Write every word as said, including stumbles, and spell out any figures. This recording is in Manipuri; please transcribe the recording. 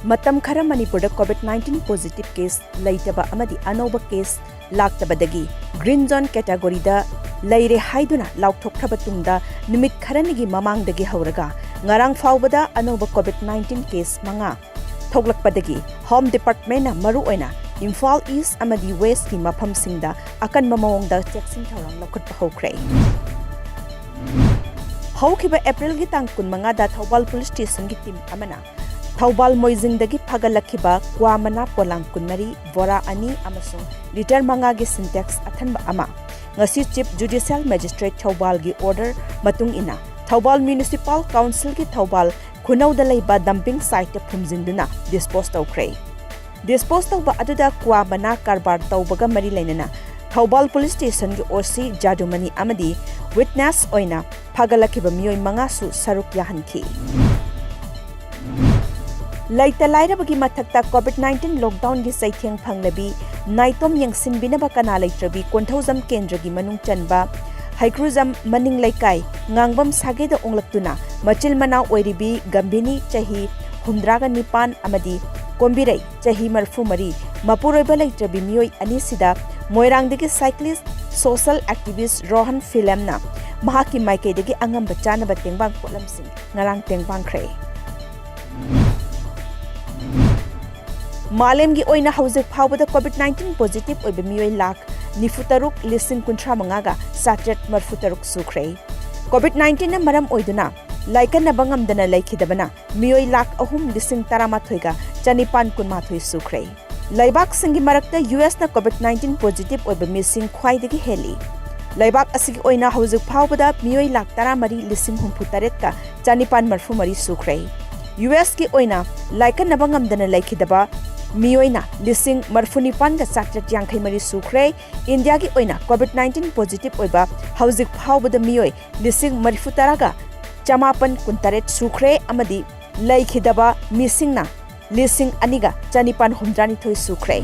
ꯃꯇꯝ ꯈꯔ ꯃꯅꯤꯄꯨꯔꯗ COVID nineteen positive case ꯂꯩꯇꯕ ꯑꯃꯗꯤ ꯑꯅꯧꯕ case ꯂꯥꯛꯇꯕꯗꯒꯤ green zone categoryꯗ ꯂꯩꯔꯦ ꯍꯥꯏꯗꯨꯅ ꯂꯥꯎꯊꯣꯛꯈ꯭ꯔꯕ ꯇꯨꯡꯗ, ꯅꯨꯃꯤꯠ ꯈꯔꯅꯤꯒꯤ ꯃꯃꯥꯡꯗꯒꯤ ꯍꯧꯔꯒ ꯉꯔꯥꯡ ꯐꯥꯎꯕꯗ ꯑꯅꯧꯕ COVID nineteen case ꯃꯉꯥ ꯊꯣꯛꯂꯛꯄꯗꯒꯤ Home Departmentꯅ ꯃꯔꯨꯑꯣꯏꯅ ꯏꯝꯐꯥꯜ East ꯑꯃꯗꯤ Westꯀꯤ ꯃꯐꯝꯁꯤꯡꯗ ꯑꯀꯟꯕ ꯃꯑꯣꯡꯗ ꯆꯦꯛꯁꯤꯟ ꯊꯧꯔꯥꯡ ꯂꯧꯈꯠꯄ ꯍꯧꯈ꯭ꯔꯦ꯫ ꯍꯧꯈꯤꯕ Aprilꯒꯤ ꯇꯥꯡ ꯀꯨꯟꯃꯉꯥꯗ ꯊꯧꯕꯥꯜ Police Stationꯒꯤ team ꯑꯃꯅ ꯊꯧꯕꯥꯜ ꯃꯣꯏꯖꯤꯡꯗꯒꯤ ꯐꯥꯒꯠꯂꯛꯈꯤꯕ ꯀ꯭ꯋꯥ ꯃꯅꯥ ꯄꯣꯂꯥꯡ ꯀꯨꯟꯃꯔꯤ, ꯕꯣꯔꯥ ꯑꯅꯤ ꯑꯃꯁꯨꯡ litre ꯃꯉꯥꯒꯤ Sintex ꯑꯊꯟꯕ ꯑꯃ ꯉꯁꯤ Chief Judicial Magistrate ꯊꯧꯕꯥꯜꯒꯤ order ꯃꯇꯨꯡ ꯏꯟꯅ ꯊꯧꯕꯥꯜ Municipal Councilꯒꯤ ꯊꯧꯕꯥꯜ ꯈꯨꯅꯧꯗ ꯂꯩꯕ dumping siteꯇ ꯐꯨꯝꯖꯤꯟꯗꯨꯅ dispose ꯇꯧꯈ꯭ꯔꯦ꯫ Dispose ꯇꯧꯕ ꯑꯗꯨꯗ ꯀ꯭ꯋꯥ ꯃꯅꯥ ꯀꯔꯕꯥꯔ ꯇꯧꯕꯒ ꯃꯔꯤ ꯂꯩꯅꯅ ꯊꯧꯕꯥꯜ Police Stationꯒꯤ OC ꯖꯥꯗꯨꯃꯅꯤ ꯑꯃꯗꯤ witness ꯑꯣꯏꯅ ꯐꯥꯒꯠꯂꯛꯈꯤꯕ ꯃꯤꯑꯣꯏ ꯃꯉꯥꯁꯨ ꯁꯔꯨꯛ ꯌꯥꯍꯟꯈꯤ꯫ ꯂꯩꯇ ꯂꯥꯏꯔꯕꯒꯤ ꯃꯊꯛꯇ COVID nineteen lockdownꯒꯤ ꯆꯩꯊꯦꯡ ꯐꯪꯂꯕꯤ ꯅꯥꯏꯇꯣꯝ ꯌꯦꯡꯁꯤꯟꯕꯤꯅꯕ ꯀꯅꯥ ꯂꯩꯇ꯭ꯔꯕꯤ ꯀꯣꯟꯊꯧꯖꯝ ꯀꯦꯟꯗ꯭ꯔꯒꯤ ꯃꯅꯨꯡ ꯆꯟꯕ ꯍꯩꯀ꯭ꯔꯨꯖꯝ ꯃꯅꯤꯡ ꯂꯩꯀꯥꯏ ꯉꯥꯡꯕꯝ ꯁꯥꯒꯦꯗ ꯑꯣꯡꯂꯛꯇꯨꯅ ꯃꯆꯤꯜ ꯃꯅꯥꯎ ꯑꯣꯏꯔꯤꯕꯤ ꯒꯝꯚꯤꯅꯤ ꯆꯍꯤ ꯍꯨꯝꯗ꯭ꯔꯥꯒ ꯅꯤꯄꯥꯟ ꯑꯃꯗꯤ ꯀꯣꯝꯕꯤꯔꯩ ꯆꯍꯤ ꯃꯔꯤꯐꯨ ꯃꯔꯤ ꯃꯄꯨꯔꯣꯏꯕ ꯂꯩꯇ꯭ꯔꯕꯤ ꯃꯤꯑꯣꯏ ꯑꯅꯤꯁꯤꯗ ꯃꯣꯏꯔꯥꯡꯗꯒꯤ cyclist social activist ꯔꯣꯍꯟ ꯐꯤꯂꯦꯝꯅ ꯃꯍꯥꯛꯀꯤ ꯃꯥꯏꯀꯩꯗꯒꯤ ꯑꯉꯝꯕ ꯆꯥꯅꯕ ꯇꯦꯡꯕꯥꯡ ꯄꯣꯠꯂꯝꯁꯤꯡ ꯉꯔꯥꯡ ꯇꯦꯡꯕꯥꯡꯈ꯭ꯔꯦ꯫ ꯃꯥꯂꯦꯝꯒꯤ ꯑꯣꯏꯅ ꯍꯧꯖꯤꯛ ꯐꯥꯎꯕꯗ COVID nineteen positive ꯑꯣꯏꯕ ꯃꯤꯑꯣꯏ ꯂꯥꯈ ꯅꯤꯐꯨ ꯇꯔꯨꯛ ꯂꯤꯁꯤꯡ ꯀꯨꯟꯊ꯭ꯔꯥ ꯃꯉꯥꯒ ꯆꯥꯇ꯭ꯔꯦꯠ ꯃꯔꯤꯐꯨ ꯇꯔꯨꯛ ꯁꯨꯈ꯭ꯔꯦ꯫ COVID nineteenꯅ ꯃꯔꯝ ꯑꯣꯏꯗꯨꯅ ꯂꯥꯏꯀꯠꯅꯕ ꯉꯝꯗꯅ ꯂꯩꯈꯤꯗꯕꯅ ꯃꯤꯑꯣꯏ ꯂꯥꯈ ꯑꯍꯨꯝ ꯂꯤꯁꯤꯡ ꯇꯔꯥꯃꯥꯊꯣꯏꯒ ꯆꯅꯤꯄꯥꯟ ꯀꯨꯟꯃꯥꯊꯣꯏ ꯁꯨꯈ꯭ꯔꯦ꯫ ꯂꯩꯕꯥꯛꯁꯤꯡꯒꯤ ꯃꯔꯛꯇ USꯅ COVID nineteen positive ꯑꯣꯏꯕ ꯃꯤꯁꯤꯡ ꯈ꯭ꯋꯥꯏꯗꯒꯤ ꯍꯦꯜꯂꯤ꯫ ꯂꯩꯕꯥꯛ ꯑꯁꯤꯒꯤ ꯑꯣꯏꯅ ꯍꯧꯖꯤꯛ ꯐꯥꯎꯕꯗ ꯃꯤꯑꯣꯏ ꯂꯥꯈ ꯇꯔꯥꯃꯔꯤ ꯂꯤꯁꯤꯡ ꯍꯨꯝꯐꯨ ꯇꯔꯦꯠꯀ ꯆꯅꯤꯄꯥꯟ ꯃꯔꯤꯐꯨ ꯃꯔꯤ ꯁꯨꯈ꯭ꯔꯦ꯫ USꯀꯤ ꯑꯣꯏꯅ ꯂꯥꯏꯀꯠꯅꯕ ꯉꯝꯗꯅ ꯂꯩꯈꯤꯗꯕ ꯃꯤꯑꯣꯏꯅ ꯂꯤꯁꯤꯡ ꯃꯔꯤꯐꯨ ꯅꯤꯄꯥꯟꯒ ꯆꯥꯇ꯭ꯔꯦꯠ ꯌꯥꯡꯈꯩ ꯃꯔꯤ ꯁꯨꯈ꯭ꯔꯦ꯫ ꯏꯟꯗꯤꯌꯥꯒꯤ ꯑꯣꯏꯅ COVID nineteen positive ꯑꯣꯏꯕ ꯍꯧꯖꯤꯛ ꯐꯥꯎꯕꯗ ꯃꯤꯑꯣꯏ ꯂꯤꯁꯤꯡ ꯃꯔꯤꯐꯨ ꯇꯔꯥꯒ ꯆꯃꯥꯄꯟ ꯀꯨꯟꯇꯔꯦꯠ ꯁꯨꯈ꯭ꯔꯦ ꯑꯃꯗꯤ ꯂꯩꯈꯤꯗꯕ ꯃꯤꯁꯤꯡꯅ ꯂꯤꯁꯤꯡ ꯑꯅꯤꯒ ꯆꯅꯤꯄꯥꯟ ꯍꯨꯝꯗ꯭ꯔꯥꯅꯤꯊꯣꯏ ꯁꯨꯈ꯭ꯔꯦ꯫